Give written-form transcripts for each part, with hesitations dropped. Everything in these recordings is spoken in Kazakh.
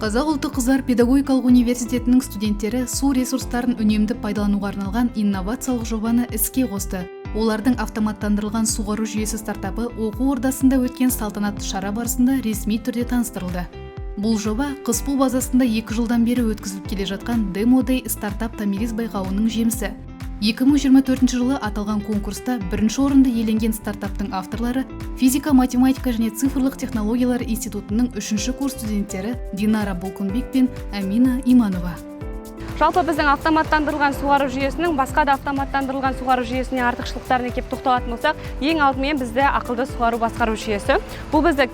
Қазақ ұлттық қыздар педагогикалық университетінің студенттері су ресурстарын үнемді пайдалануға арналған инновациялық жобаны іске қосты. Олардың «Автоматтандырылған суғару жүйесі» стартапы оқу ордасында өткен салтанатты шара барысында ресми түрде таныстырылды. Бұл жоба ҚызПУ базасында 2 жылдан бері өткізіліп келе жатқан Demo Day стартап Томирис байқауының жемісі. 2024 жылы аталған конкурста бірінші орынды иеленген стартаптың авторлары – физика, математика және цифрлық технологиялар институтының үшінші курс студенттері Динара Болкунбек пен Әмина Иманова. Жалпы, біздің автоматтандырылған суару жүйесінің басқа да автоматтандырылған суару жүйесіне артықшылықтарына келіп тоқталатын болсақ, ең алдымен бізде ақылды суару басқару жүйесі. Бұл бізді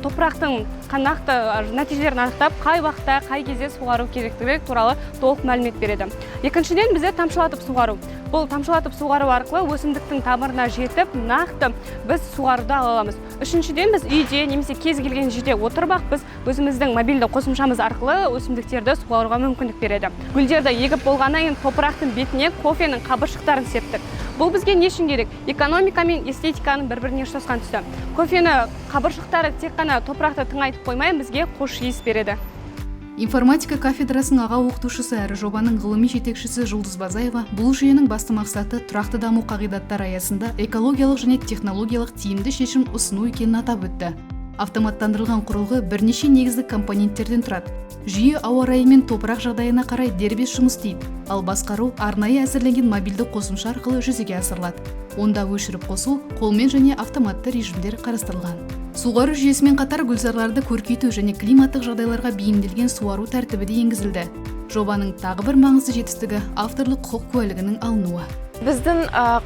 топырақтың нақты нәтижелерін анықтап, қай уақытта, қай кезде суару керектігі туралы толық мәлімет береді. Екіншіден, бізде тамшылатып суғару. Бұл тамшылатып суғару арқылы өсімдіктің тамырына жетіп, нақты біз суғаруды ала аламыз. Үшіншіден, біз үйде немесе кез келген жерде отырып ақ, біз өзіміздің мобильді қосымшамыз арқылы өсімдіктерді суғаруға мүмкіндік береді. Гүлдерді егіп болғаннан кейін топырақтың бетіне кофенің қабыршықтарын септік. Бұл бізге не үшін керек? Экономика мен эстетиканың бір біріне ұштасқан тұсы. Кофені қабыршықтары тек қана топырақты тыңайтып қоймай, бізге қош иіс береді. Информатика кафедрасының аға оқытушысы әрі жобаның ғылыми жетекшісі Жұлдыз Базаева бұл жүйенің басты мақсаты тұрақты даму қағидаттары аясында экологиялық және технологиялық тиімді шешім ұсыну екенін атап өтті. Автоматтандырылған құрылғы бірнеше негізгі компоненттерден тұрады. Жүйе ауа райы мен топырақ жағдайына қарай дербес жұмыс істейді, ал басқару арнайы әзірленген мобильді қосымша арқылы жүзеге асырылады. Онда өшіріп қосу, қолмен және автоматты режимдер қарастырылған. Суғару жүйесімен қатар гүлзарларды көркейту және климаттық жағдайларға бейімделген суару тәртібі де енгізілді. Жобаның тағы бір маңызды жетістігі – авторлық құқық куәлігінің алынуы. Біздің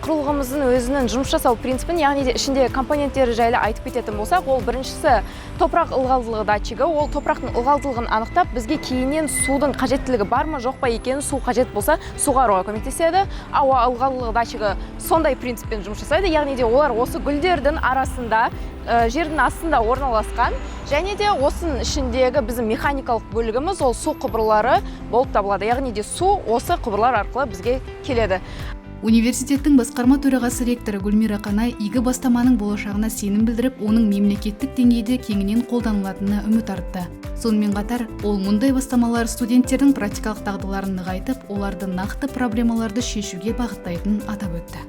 құрылғымыздың өзінің жұмыс жасау принципін, яғни де ішіндегі компоненттері жайлы айтып кететін болсақ, ол біріншісі – топырақ ылғалдылығы датчигі. Ол топырақтың ылғалдылығын анықтап, бізге кейіннен судың қажеттілігі бар ма, жоқ па екенін, су қажет болса, суғаруға көмектеседі. Ауа ылғалдылығы датчигі сондай принциппен жұмыс жасайды, яғни де олар осы гүлдердің арасында, жердің астында орналасқан және де осының ішіндегі біздің механикалық бөлігіміз ол су құбырлары болып табылады, яғни де су осы құбырлар арқылы бізге келеді. Университеттің басқарма төрағасы, ректоры Гүлмира Қанай игі бастаманың болашағына сенім білдіріп, оның мемлекеттік деңгейде кеңінен қолданылатынына үміт артты. Сонымен қатар ол мұндай бастамалар студенттердің практикалық дағдыларын нығайтып, оларды нақты проблемаларды шешуге бағыттайтынын атап өтті.